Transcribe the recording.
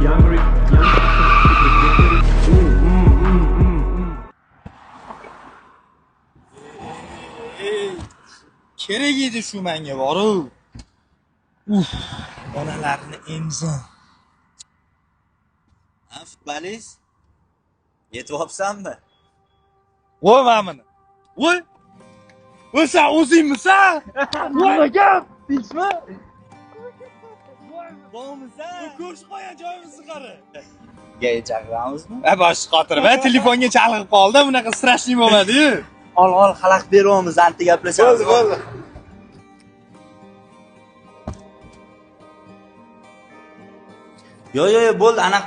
Kerak edi shu menga boru. Uf, onalarni emzin. Ha, futbolist? Yetib olibsanmi? Voy mana. Voy. Voy sen o'zingmisan? Nima gap? Tinchmi? Bormisan? Ko'rishib qolgan joyimizni qara. Gay chaqiramizmi? Ha, bosh qotirib, ha, telefonga chalg'ib qoldi, bunaqa strashniy bo'lmadi-yu. Ol, ol, xalaqit beryapmiz, anti gaplashamiz. Bo'ldi, bo'ldi. Yo, yo, yo, bo'ldi, ana